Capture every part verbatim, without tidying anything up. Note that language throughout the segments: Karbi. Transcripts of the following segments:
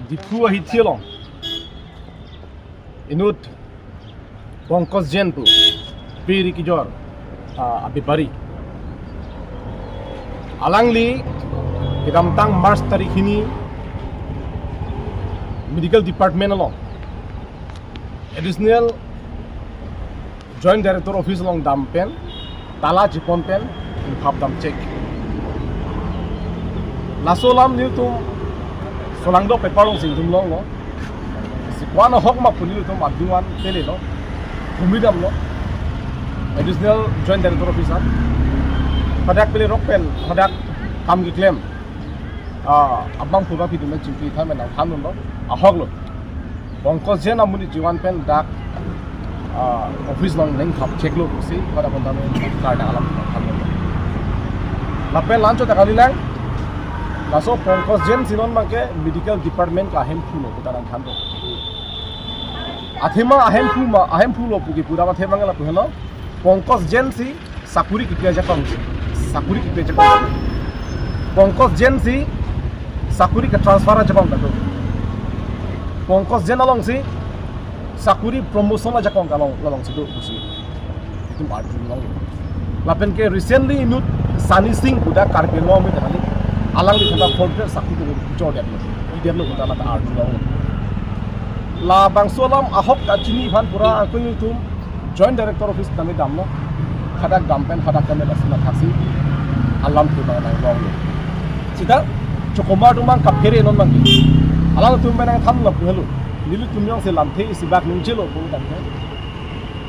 Diphu ahithi along inut Pankaj Jain pu peri kejor, ah, abepari. Alangli kedamtang March tarik hini Medical Department along Additional Joint Director Office along dam pen, tala chepon pen, inghap dam chek. Laso alam nelitum solangdo paper alongsi nelitum longlo. Si ko-an ahok ma pu nelitum adung an pelelo. Humi damlo. Additional Joint Director Office an. Hadak pelerok pen, hadak kam keklem, ah, abang pura pidum chingki than pen nangthanlo. Ahoklo. Pankaj Jain amonit jiwan pen dak, ah, office along nangkhap cheklo pusi, pada pon tame karda alam thanlo. Lapen la-anchot ta kalilang, laso Pankaj Jain si non abangke medical department ka ahemphu lo pu ta nangthanlo. Athema ahemphu ma, ahemphu lo pu kepudam athema abangke lapu helo, Pankaj Jain si sakuri kepi ajakong, sakuri kepi ajakong. Pankaj Jain si sakuri ke-transfer ajakong ta do. Pankaj Jain alongsi sakuri promotion ajakong ta along, alongsi do pusi itum arjulong. Lapen ke recently inut Sunny Singh pu dak Karbi Anglong amonit kali, alangliphan ta fourth grade sakuri do, chor detlo, idetlo pu ta la ta arjulong. Labangso alam ahok kachini aphan pura angkung itum Joint Director Office tame damlo. Hadak dam pen, hadak tame lason athaksi alam tu bang nanglonglo. Sita chokomar atum bang kaphere non bang. Alangtum pen nangthan lapu helo. Nelitum jongsi lamthe isi bak ningjelo pu tangte,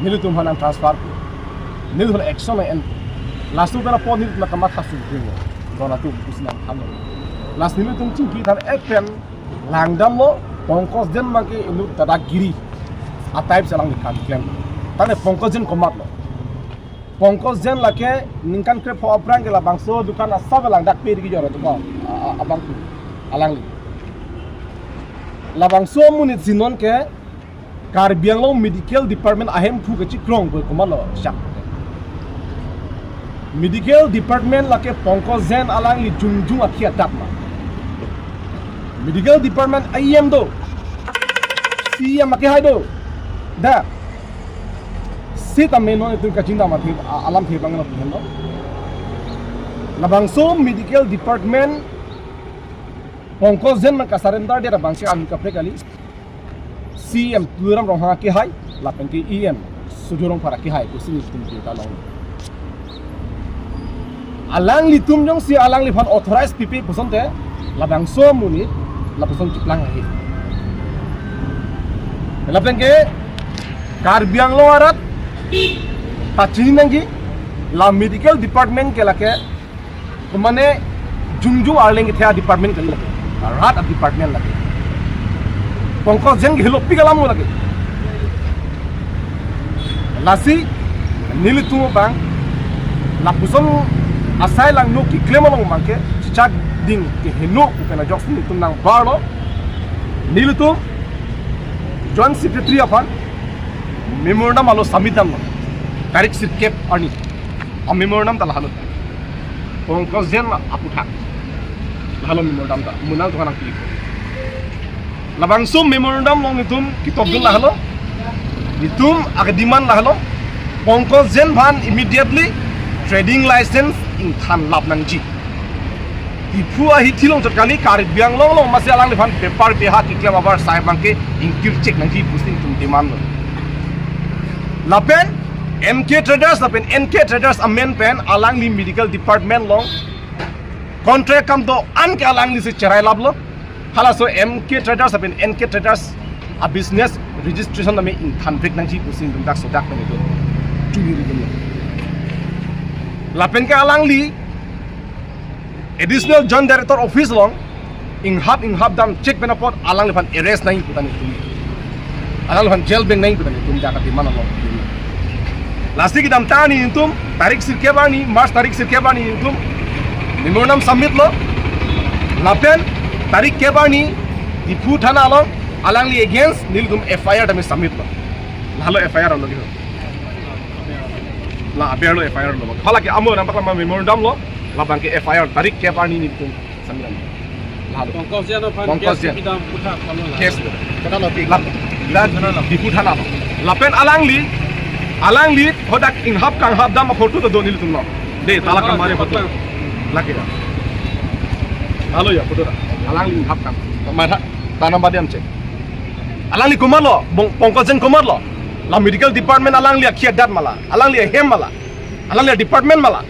nelitum aphan nang-transfer, nelitum action en. Laso pen apot nelitum kamatha sungkring lo. Dona tu pusi nangthanlo. Lasi nelitum chingki than et pen langdamlo, Pankaj Jain abangke inut dadagiri a-type si alangli kam klem. Tangte Pankaj Jain komatlo? Pankaj Jain lake ningkan krepho aphrang ke labangso adukan asap alang dak peri kejor atum ko, a-, a-, abang tu alangli. Labangso amonit si non ke Karbi Anglong Medical Department ahemphu kachikrong pu komatlo shak. Medical Department lake Pankaj Jain alangli jongjong akhei adat ma? Medical Department E M do, C M akehai do. Da. Sitame non itum kachingdam athe, a-, alamthe abang lapu helo. Labangso Medical Department Pankaj Jain abang ka-surrender det abangke an kaprek kali. C M Tuliram Ronghang akehai, lapen ke E M Sudhu Rongphar akehai pusi nelitum ta long. Alanglitum jongsi alangliphan authorize pipe puson te, labangso amonit lapuson chiplang ahi. Lapen ke Karbi Anglong arat ta chini nangji, la medical department ke lake mane jongjong arleng kethe a-department kali lake. Rat a-department lake. Pankaj Jain ke helo pik alam lake. Lasi nelitum abang lapuson asai langno keklem along abangke chechak ding keheno pu pen ajoksi nelitum nangbarlo. Nelitum Joint Secretary aphan memorandum alo submit damlo. Tarik sirkep arni. A-memorandum ta lahelo. Pankaj Jain aputhak. Lahelo memorandum ta. Munang tukan ang pilih. Labangso memorandum along nelitum kitokdun lahelo. Nelitum aka-demand lahelo. Pankaj Jain aphan immediately trading license ingthan lap nangji. Diphu ahithi along chot kali, Karbi Anglong along masi alangliphan bepar beha keklem abar sai abangke ingkir chek nangji pusi nelitum demand lo. Lapen M K Traders lapen N K Traders amen pen alangli medical department along contract akam do-an ke alangli si cherai laplo. Halaso M K Traders lapen N K Traders a-business registration tame ingthan vek nangji pusi nelitum dak sodak pen nelitum churi ridunlo. Lapen ke alangli Additional Joint Director Office along inghap inghap dam chek pen apot alangliphan arrest nangji pu ta nelitum, alangliphan jail beng nangji pu ta nelitum dak aka-demand along. Lasi kedamtang arni nelitum tarik sirkep arni, March tarik sirkep arni nelitum memorandum submit lo. Lapen tarik kep arni Diphu thana along alangli against nelitum F I R tame submit lo. Lahelo F I R lo diho. La aber lo F I R lo. Halake amo nangpaklama memorandum lo, labangke F I R tarik kep arni nelitum submit lo. Halo. Pongkos Jen aphan Pongkos case Jen. Pidam kutha aphan lo. Case lo. Kena lo, Lap-, dak Diphu thana lo. Lapen alangli, alangli hadak inghap kanghap dam aphoto do nelitum lo. De, tala kambari photo. Lake ya. Halo ya, photo da. Alangli inghap kang. Matha, tanam badiam cek. Alangli komatlo, Pong-, Pongkos Jen komatlo. La medical department alangli akhia dat mala. Alangli ahem mala. Alangli department mala.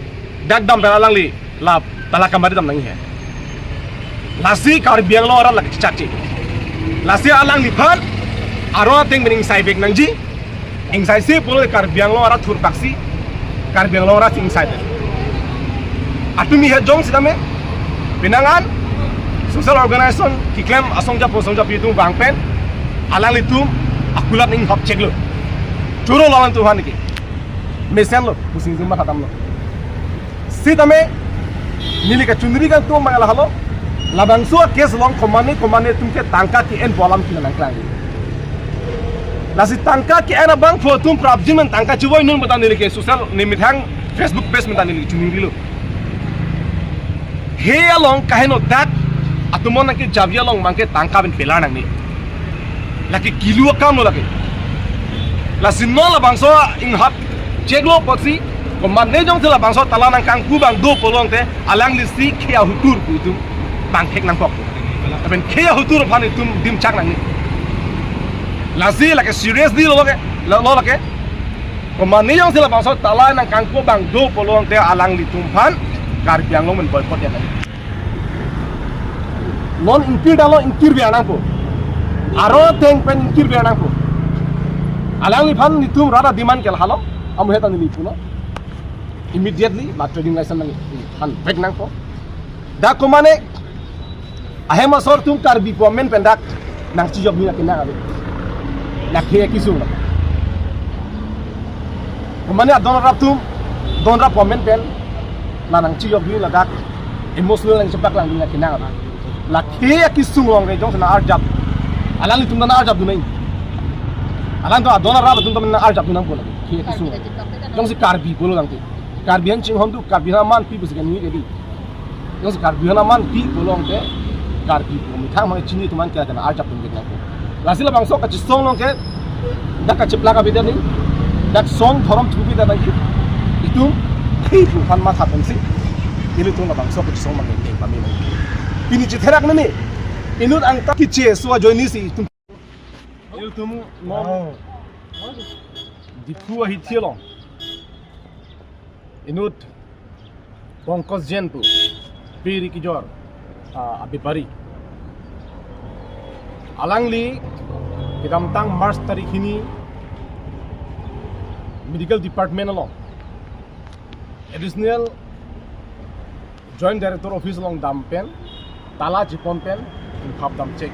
Dak dam pen alangli la tala kambari dam nangji he. Lasi Karbi Anglong arat lake chachak che. Lasi alangliphan aron ateng pen ingsai bek nangji. Ingsaise pulo Karbi Anglong arat thurpaksi. Karbi Anglong arat ingsai bek. Atumi he jong sitame. Penang an social organization keklem asong japo asong japi atum vang pen alanglitum akulat ning hap chek lo. Choro lawan Tuhan ke. Mesen lo, pusing juma khatam lo. Sitame, neli kachunri kangtung abang lahelo. Labangso a-case along komatne komatne atum ke tangka ke-en pu alam kina nangklang. Lasi tangka ke-en abangphu atum prapjin men tangka chevoi non bata neli ke social nemethang Facebook page men ta neli chunri lo. He along kaheno dak atum non ke jabi along abang ke tangka pen pelar nangne. Lake kilu akam lo lake. Lasi non labangso inghap chek lo apotsi, komatne jongsi labangso tala nangkangpu abang do pulo tangte, alangli si khei ahutur pu itum pangthek nangkok. Lapen khei ahutur aphan itum dimchak nangne. Lasi lake seriously lo lake, lo, lo lake. Komatne jongsi labangso tala nangkangpu abang do pulo tangte alanglitum aphan Karbi Anglong men boycott ya. Non ingkir dalo, ingkir biar nangpo. Aron ateng pen ingkir biar nangpo. Alangliphan nelitum rara demand ke lahelo. Amu heta neli pulo. Immediately la trading license nangphan back nangpo. Dak komatne ahem asor atum Karbi pu amen pen dak nangchijok ni lake nang ave. Lake kesung. Komatne adon arap atum, don arap pu amen pen la nangchijok ni ladak emotional nangchepak lang ni lake nang ave. Lake kesung along ke jongsi nang-arjap. Alanglitum nang-arjap dun nang. Alangtum adon arap atum nang-arjap dun nangpo lake. Lake kesung. Jongsi Karbi pulo tangte. Karbi an chinghon do, Karbi an aman pi pusi kan ni ke di. Jongsi Karbi an aman pi pulo tangte Karbi pu methang mang chini atum an ke nang-arjap dun nangpo. Lasi labangso kachisong along ke dak kacheplak abidi ni, dak song dhorom thubi dak lagi. Itum khei pu aphan matha pensi. Ilitum labangso kachisong mang ke pame nang. Pini chetherak nini. Inut angtan keche so ajoine si itum. Ilitum non Diphu ahithi along inut Pongkos Jen pu piri kijor, ah, abepari. Alangli kedamtang March tarik hini medical department along additional Joint Director Office along dam pen, tala chepon pen, inghap dam chek.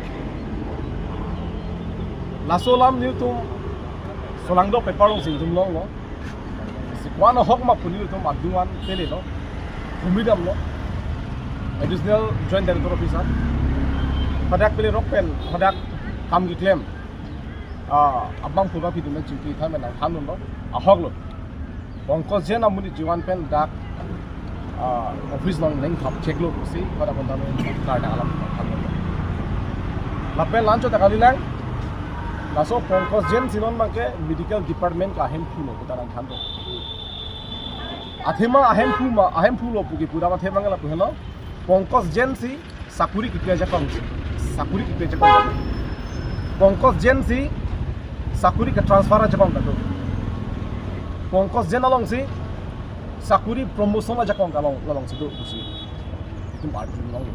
Laso alam nelitum solangdo paper alongsi nelitum longlo. Si ko-an ahok ma pu nelitum adung an pelelo. Humi damlo. Additional Joint Director Office an. Hadak pele rok pen, hadak kam keklem. Ah, abangphu abangpi atum chingki than pen nangthan dunlo. Ahok lo. Pongkos Jen amonit chevan pen dak, ah, office along neng thap chek lo pusi, pada kontan karna alam thap lo. Lapen la-anchot ta kalilang, laso Pongkos Jen si non abang ke medical department ka ahemphu lo pu ta nangthan do. Athema ahemphu ma, ahemphu lo pu ke pura athema lapu helo. Pongkos Jen si sakuri kepi ajakong, sakuri kepi ajakong. Pongkos Jen si sakuri ke-transfer ajakong kado. Pongkos Jen alongsi sakuri promotion ajakong kalong, kalongsi do pusi itum arjulong.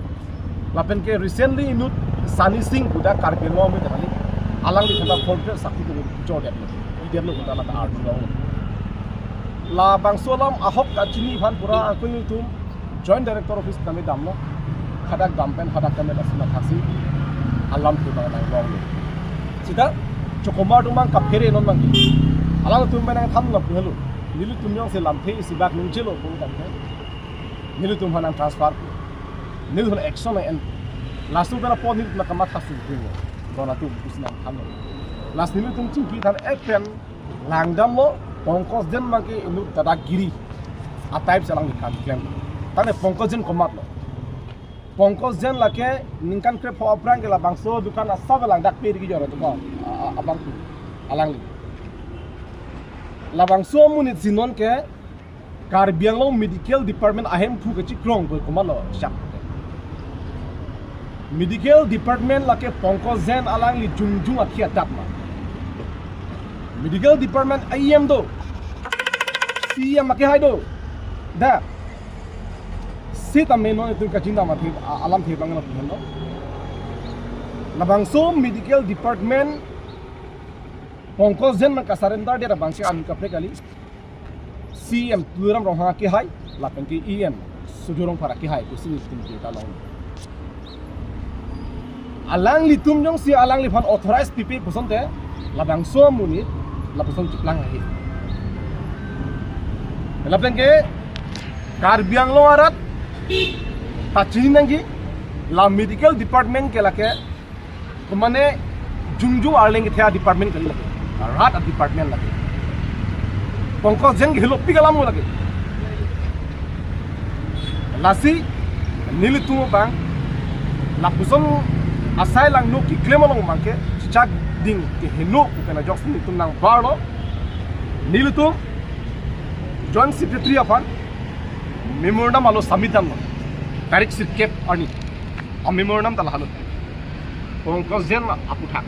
Lapen ke recently inut Sunny Singh pu dak Karbi Anglong amonit kali, alangliphan ta fourth grade sakuri kejor dia, dia lo pu ta la arjulong. Labangso alam ahok kachini aphan pura akun itum Joint Director Office tame damlo. Hadak dam pen hadak tame das na thasi alam tu bang nang long. Sita chokomar atum abang kaphere non abang. Alangtum pen nangthan lapu helo. Nelitum jongsi lamthe isi bak nungjelo pu tangte, nelitum aphan nang-transfer. Nelitum action en. Laso pen apot nelitum kamatha su pu. Don atum pusi nangthan lo. Lasi nelitum chingki than ek pen langdamlo, Pongkos Jen abang ke inut dadagiri a-type si alangli kam klem. Tangte Pongkos Jen komatlo. Pankaj Jain lake ningkan krepho aphrang ke labangso adukan asap along dak pe riki jor atum ko. A- a- abang tu alangli. Labangso amonit si non ke Karbi Anglong Medical Department ahemphu kechikrong pu komatlo shak. Medical Department lake Pankaj Jain alangli jongjong akhi adat ma. Medical Department E M do, C M akehai do. Dak sitame non itum kachingdam athe a- alamthe abang lapu henlo. Labangso Medical Department Pankaj Jain man kasurrender det abang si an kaprek kali. C M Tuliram Ronghang akehai lapen ke E M Surjya Rongphar akehai pusi nelitum birta long. Alanglitum jongsi alangliphan authorize pipe puson te labangso amonit lapuson cheplang ahi. Lapen ke Karbi Anglong arat ta chini nangji, la medical department ke lake komane jongjong arleng kethe a-department kali lake. Rat a-department lake. Pankaj Jain ke helo pik alam lake. Lasi nelitum abang lapuson asai langno keklem along abang ke chechak ding keheno pu pen ajoksi nelitum nangbarlo. Nelitum Joint Secretary aphan memorandum alo submit damlo. Tarik sirkep arni. A memorandum ta lahelo. Pankaj Jain aputhak.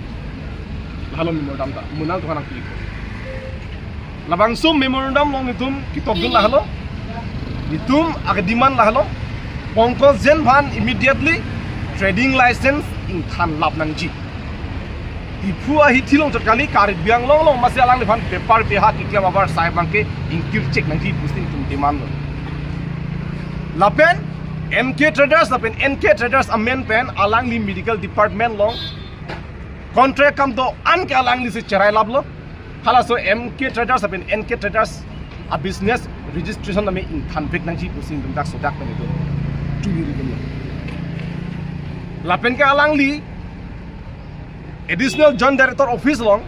Lahelo memorandum ta. Munang tuhan ang klik. Labangso memorandum along nelitum ketokdun lahelo. Nelitum ake-demand lahelo. Pankaj Jain aphan immediately trading license ingthan lap nangji. Diphu ahithi along chot kali, Karbi Anglong along masi alangliphan bepar beha keklem avarsai abang ke ingkir chek nangji pusi nelitum demand lo. Lapen N K Traders lapen N K Traders amen pen alangli medical department along contract akam do-an ke alangli si cherai laplo. Halaso N K Traders lapen N K Traders a-business registration name ingthan vek nangji pusi nelitum dak sodak pen itum chuniri kemlo. Lapen ke alangli Additional Joint Director Office along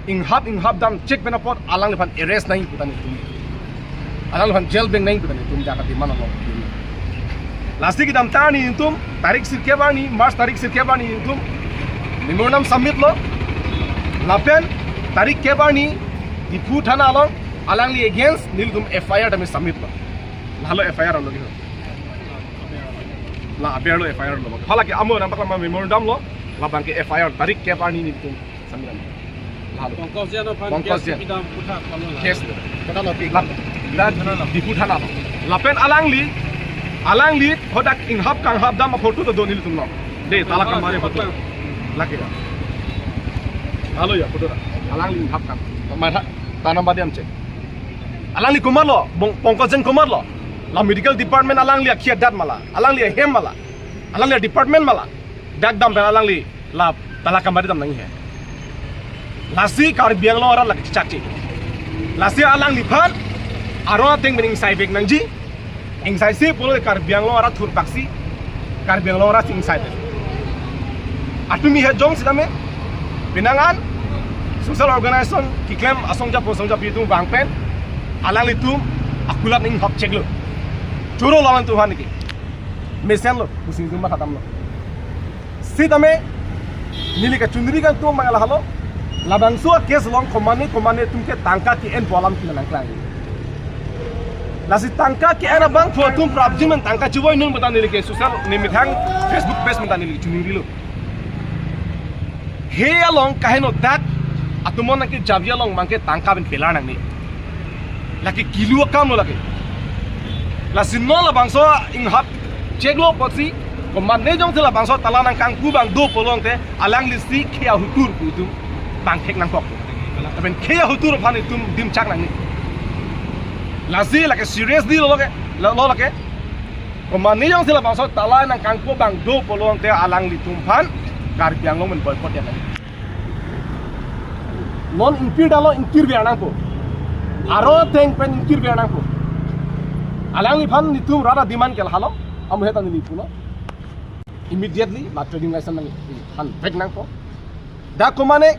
inghap inghap dam chek pen apot alangliphan arrest nangji pu ta nelitum, alangliphan jail beng nangji pu ta nelitum dak a-demand along. Lasi kedamtang arni nelitum tarik sirkep arni, March tarik sirkep arni nelitum memorandum submit lo. Lapen tarik kep arni Diphu thana along alangli against nelitum F I R tame submit lo. Lahelo F I R lo kilo. La aber lo F I R lo. Hala ke amo nangpaklangma memorandum lo. Labang ke F I R tarik kep arni nelitum submit lo. Lahelo. Pankaj Jain aphan Pankaj case Jain. Pidam puthak palo la. Case lo. Kota lo tik. La, la Diphu thana lo. Lapen alangli, alangli hadak inghap kanghap dam a-photo ta do nelitum lo. De, tala kamare photo. Lake ya. Halo ya, photo ta. Alangli inghap kang. Matha, tanam badi am chek. Alangli komatlo, Pong- Pankaj Jain komatlo. La medical department alangli akhi adat ma la, alangli ahem ma la, alangli department ma la. Dak dam pen alangli la tala kamari dam nangji he. Lasi Karbi Anglong arat lake chakche. Lasi alangliphan arong ateng pen ingsai vek nangji. Ingsaisi pulo Karbi Anglong arat thurpaksi Karbi Anglong arat ingsai vek. Atumi he jong sitame penang an social organization keklem asong japo asong japi atum vang pen alanglitum akulat inghap cheklo. Choro lawan Tuhan ke. Mesen lo, pusing tum matha damlo. Sitame neli kachunri kangtung abang lahelo. Labangso a-case along komane komane atum ke tangka ke-en pu alam kila nangklang. Lasi tangka ke-en abangphu atum prapjin man tangka chevoi nang pu ta neli ke social nemethang Facebook page man ta neli chunri lo. He along kaheno dak atum non ke javi along abang ke tangka pen pelar nangne. Lake kilu akam lo lake. Lasi non labangso inghap cheklo apotsi komane jongsi labangso tala nangkangpu abang do pulo tangte alangli si khei ahutur pu itum pangthek nangkok. Lapen khei ahutur aphan itum dimchak nangne. Lasi lake seriously lo lake, lo, lo lake. Komane jongsi labangso tala nangkangpu abang do pulo tangte alanglitum aphan Karbi Anglong pen boycott ya nangne. Non ingkir damlo, ingkir ver nangpo. Arong ateng pen ingkir ver nangpo. Alangliphan nelitum rat a-demand ke lahelo. Amu he ta neli pulo. Immediately la trading license nangthan vek nangpo. Dak komane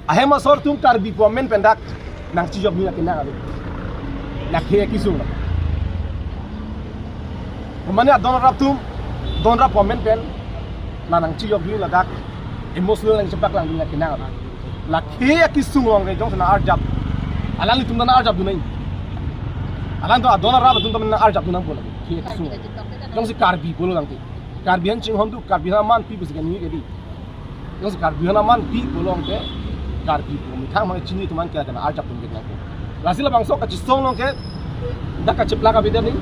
ahem asor atum Karbi pu amen pen dak nangchijok ni lake nang ave. Lake kesung. Komane adon arap atum Don rap comment pen la nangchijokdun, ladak emotional nangchepaklang dun la kenang. La khei akesung along ke jongsi nang-arjap, alanglitum ta nang-arjapdun nang. Alangtum adon arap atum ta nang-arjapdun nangpo la khei akesung. Jongsi Karbi pulo tangte, Karbi an chinghon do, Karbi an aman pi pusi kani ke dei. Jongsi Karbi an aman pi pulo tangte, Karbi pu methang mang chini atum an ke nang-arjapdun nangpo. Lasi labangso kachesong along ke dak kacheplak avedetji,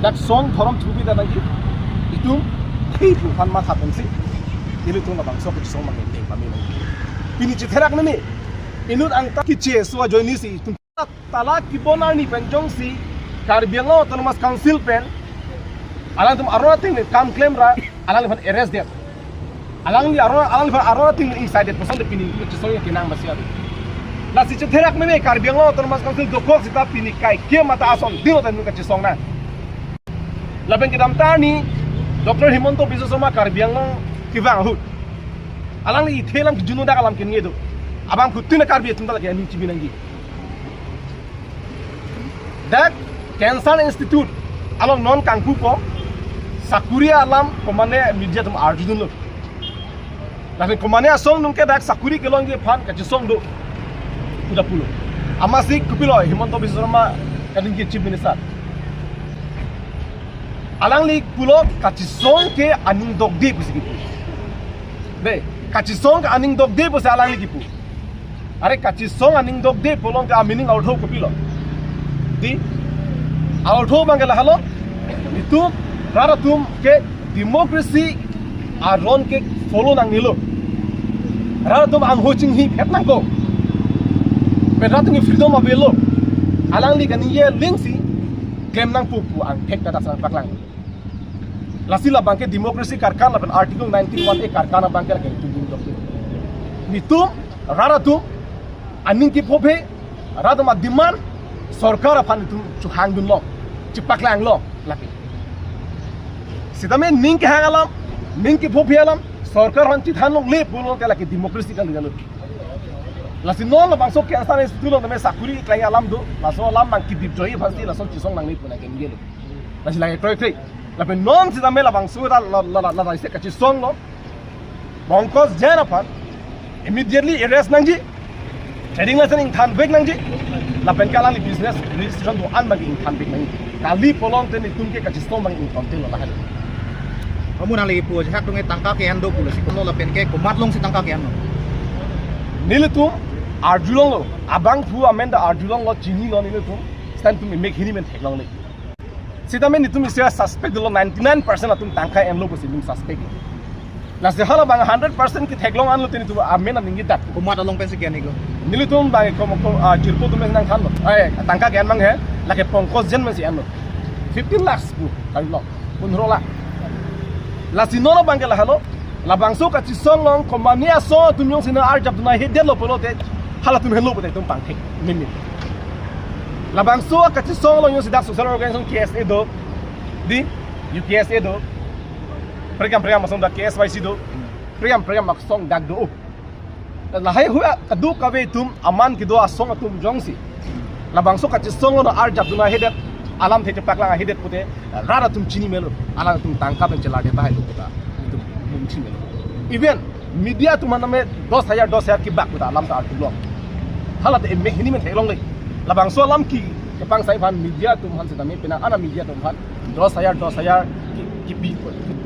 dak song dhorom thupi ta nangji. Itum khei pu aphan matha pensi ilitum labangso kachesong mang enteng pame nangji. Pini chetherak nini, inut angtan keche aso ajoinesi itum tala kebon arni pen jongsi Karbi Anglong Autonomous Council pen alangtum aron ateng kam klemra, alangliphan arrest det. Alangli aron, alangliphan aron ateng excited pusonte pini kachesong kenang masi ave. Lasi chetherak meme, Karbi Anglong Autonomous Council dokok seta pini kaikema ta ason dino ta inut kachesong nang. Lapen kedamtang arni Doctor Himanta Biswa Sarma Karbi Anglong kevang ahut, alangli ithe alam kejun dak alam kenye do. Abang phutin Karbi atum ta lake aning chibi nangji. Dak Cancer Institute along non kangpupo, sakuri alam komane media atum arjudunlo. Lapen komane asong nung ke dak sakuri kelongji aphan kachesong do puta pulo. Amatsi kopilo Himanta Biswa Sarma kadingki Chief Minister, alangli pulo kachesong ke aning dokde pusi kipu. Dei, kachesong ke aning dokde pusi alangli kipu. Are kachesong aning dokde pulo tangte a-meaning, a-ortho kopilo? Dei, a-ortho abang ke lahelo, itum rat atum ke democracy aron ke follow nangnelo. Rat atum angho chinghiphet nangkok. Pen rat atum ke freedom avelo. Alangli kaningje alongsi klem nangpo pu angthek ta dak sang paklang. Lasi labang ke democracy karkan lapen Article nineteen one A karkan abang ke lake itum ding dokde. Itum rat atum aning kepho aphi, rat atum a-demand sorkar aphan itum chohangdunlo, chepaklanglo lake. Sitame ning kehang alam, ning kepho aphi alam sorkar aphan chethanlongle pulote lake democracy kan galo. Lasi non labangso Cancer Institute along tame sakuri keklang alam do, laso alam abang kedip joi aphansi laso chesong nangne pu nangkengelo. Lasi lake kroikre. Lapen non sitame labangso ta la, la, la, la, la, isi kachesonglo. Pankaj Jain aphan immediately arrest nangji. Trading license ingthanvek nangji. Lapen ke alangli business registration do-an abang ingthanvek nangji. Kali pulote netum ke kachesong abang ingthanveklo lahai. Kamu nangli pu ajahak atum ke tangka ke-en do pulo si, kono lapen ke komat alongsi tangka ke-enlo? Nelitum arjulonglo. Abangphu amen ta arjulonglo, chinilo nelitum. Sitame itum imek hini men theklongle. Sitame netum isi suspect dolo, ninety-nine percent atum tangka enlo pusi netum suspect. Lasi hala abang hundred percent ketheklong anlote netum amen aningje dak. Komat along pensi ke-en iklo? Nelitum abang kom, kom, ah, jirpo atum nangthanlo. Ai, tangka ke-en abang he, lake Pankaj Jain pensi enlo. Fifteen lakhs pu, kalilo. Pondro lakh. Lasi non abang ke lahelo. Labangso kachesong along komane asong atum jongsi nang-arjapdun ahedetlo pulote halatum henlo pute itum pangthek meme. Labangso kachesong along jongsi dak social organization K S A do, dei, U K S A do, prekam prekam asong dak K S Y C do, prekam prekam asong dak do. Lahai hui kadokave atum aman kedo asong atum jongsi labangso kachesong along nang-arjapdun ahedet, alamthe chepaklang ahedet pute rat atum chini melo, alangtum tangka pen chelardet tahai lo puta itum mumchi melo. Even media atum aphan tame dos hajar, dos hajar kebak puta alam ta arjulong. Halate imek hini men theklongle. Labangso alam ke kepangsai aphan media atum aphan sitame penang ana media atum aphan dos hajar, dos hajar ki, kipi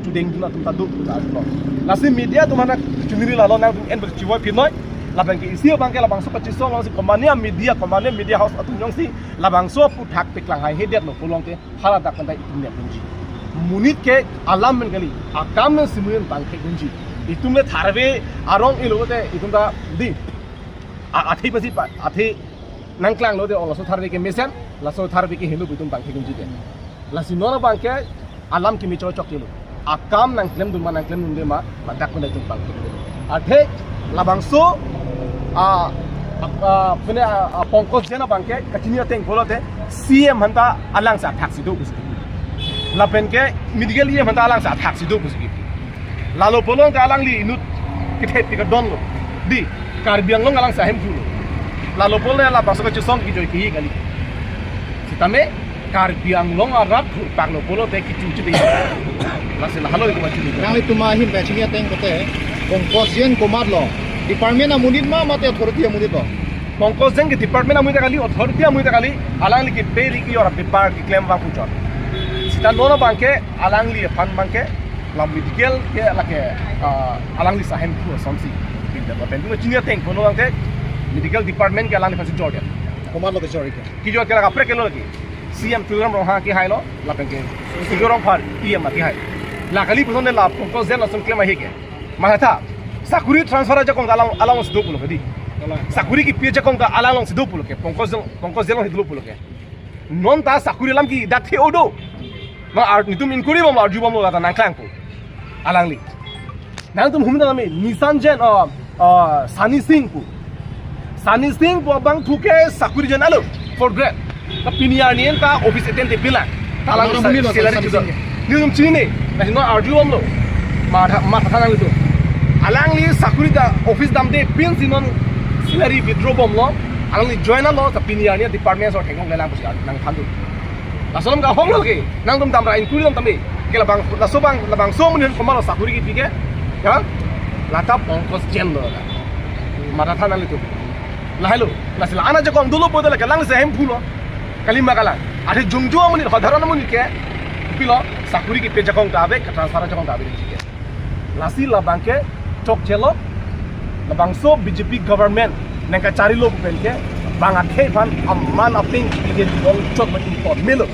chudengdun atum ta do puta arjulong. Lasi media atum aphan chuniri lalo nangtum en berchiwoi pinoi. Lapen ke isi abang ke labangso kachesong alongsi komane media, komane media house atum jongsi labangso aphuthak paklang hai hedetlo pulote hala dak pen ta itum nepdunji. Monit ke alam men kali, akam men si monit pangthekdunji. Itum le tharve arong ilo te itum ta dei. A, athe pasi pa, athe nangklanglote o laso tharve ke mesen, laso tharve ke helo pu itum pangthekdunji te. Lasi non abang ke alam kimi choro chok kilo. Akam nangklemdun ma nangklemdunde ma, ladak pen ta itum pangthekdun. Athe labangso, a, a, a, pene, a, a, Pankaj Jain abang ke kachini ateng pulote C M aphan ta alangsi athaksi do pusi. Lapen ke medical E M aphan ta alangsi athaksi do pusi. Lalo pulote alangli inut kethe pi kadonlo. Dei, Karbi Anglong alangsi ahemphu lo. Lalo pulote labangso kachesong kejoi keji kali. Sitame Karbi Anglong arat thurpak lo pulote kichu chidi. Lasi lahelo ko machini. Nanglitum ahin ba chini ateng kote, Pankaj Jain komatlo? Department amonit ma mate authority amonit lo? Pankaj Jain ke department amonit kali, authority amonit kali, alangli ke peri ki ora bepar keklem abang puchot. Seta non abangke, alangli aphan abangke, la medical ke lake, ah, alangli sahemphu asonsi. Pinda ba pentu chini ateng kono abangke, medical department ke alangliphan si jordiya. Komatlo kejor ke? Kejor ke la kaprek ke lo lagi. C M Tuliram Ronghang kehailo, lapen ke Tuliram Ronghang E M kehai. La kali puson de la Pankaj Jain lason klem ahi ke. Mahatha, sakuri transfer ajakong alang, alangsi do pulo ke di. Sakuri kepi ajakong alanglongsi do pulo ke. Pankaj Jain, Pankaj Jain alongsi do pulo ke. Non ta sakuri alam kedo-an odo. Ma ar, netum inquiry bom, arju bomlo, lata nangklangpo. Alangli. Nangtum humna nami, Nishan Jain, uh, uh, Sunny Singh pu. Sunny Singh pu abangphu ke sakuri jen alo, fourth grade. Ta pini arni ta office attend te pila. Ta alang Amar sa-, amonit lo, salary Sunny chuda. Singh ke. Netum chini, lasi non arju bomlo. Matha, matha nanglitum. Alangli sakuri ta office damde pinsi non salary withdraw bomlo. Alangli join lo, ta pini arni department so thengong lelang pusi nangthandu. Laso alam ke ahong lo ke, nangtum damra inquiry dam tame. Ke labang, laso abang, labangso amonit komatlo sakuri kepi ke. Ya? Lata Pankaj Jain lo. Matha nanglitum. Lahelo, lasi la-an ajakong dolo pulote la kelang sahemphu lo. Kalima kalang. Adi jongjong amonit, sadharon amonit ke. Pilo, sakuri kepi ajakong ta ave, ke transfer ajakong ta ave ke. Lasi labangke chokchelo, labangso B J P government nangkacharilo pu pen ke, bang akhei aphan aman aping ke bong chok ma inform melo.